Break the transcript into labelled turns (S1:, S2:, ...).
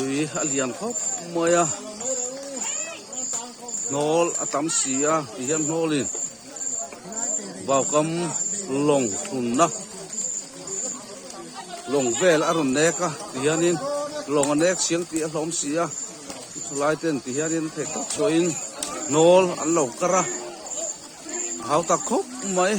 S1: Tui a lian khawp mai a, hnawl a tam si a ti hian hnawlin vaukam lawng thlunna lawng vel a rawn nek a ti hianin lawng a nek chiang tih a hlawm si a chulai ten ti hianin theih tawp chhuahin hnawl an lo kar a. A hau tak khawp mai.